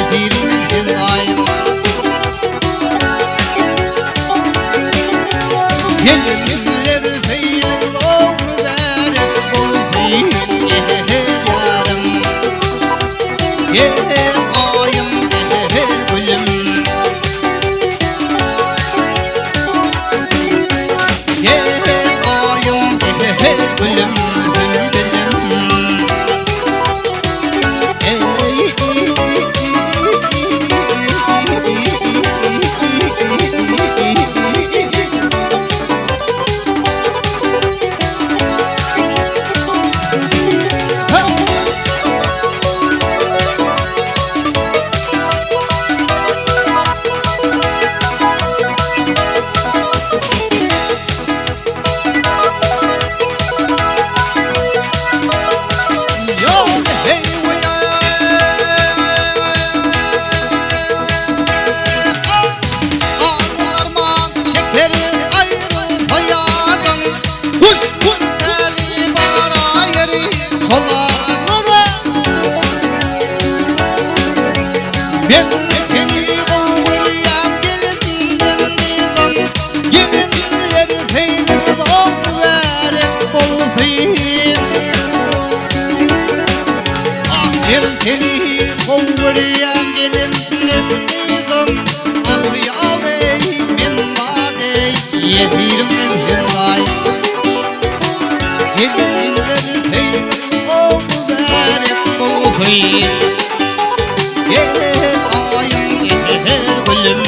Ýesirimden sen daýym. Gelinler seýliň o mübärek bolsun, Gel ýarym, gel aýym, gel gülüm. Gel aýym, gel gülüm, sünbülüm. Men seni gowurýan gelinden gyzym, Gelinler seýliňiz o mübärek bolsun. Men seni gowurýan gelinden gyzym, Ah ýar eý, men bar eý, ýesirimden sen gaý. Gelinler seýliňiz o mübärek bolsun. Gel aýym, gel gülüm.